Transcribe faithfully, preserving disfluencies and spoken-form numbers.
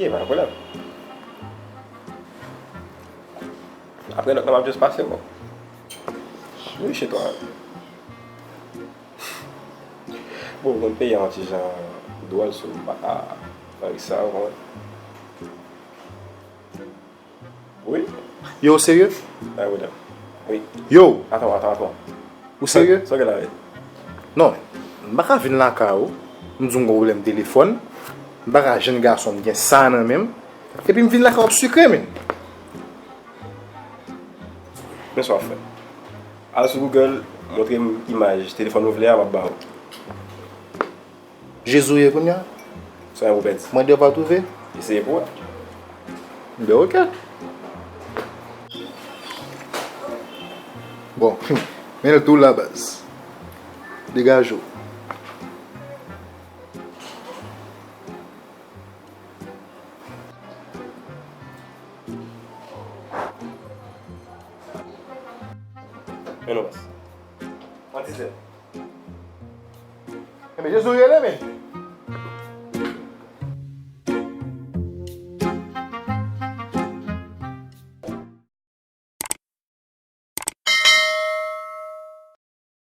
Ok, pa gen pwoblèm. Apre nòt la, m ap just pase w. Wi, chez toi. Bon, ou konn peyi a yon ti jan dwòl, so m pa ka fè sa, ou konprann? Wi. Yo, ou serye? Pa gen pwoblèm. Wi. Yo! Atann, atann, atann. Ou serye? Sa w gen la, wi? Non, m pa ka vin lakay ou, m di w m gen pwoblèm telefòn, m pa ka jwenn gason m gen sa nan men m, epi m vin lakay w ap sikre m. Men sa w ap fè. Al sou Google, montre m imaj telefòn ou vle a, m ap ba w. Jezi w ye kounye a? Sa w pèdi. Mande w pa twouve? Eseye pou wè. Ben, ok. Bon, men l tou la, baz. Degaje w. Men non, baz. An dizèt. Enben, Jezi w rele, men.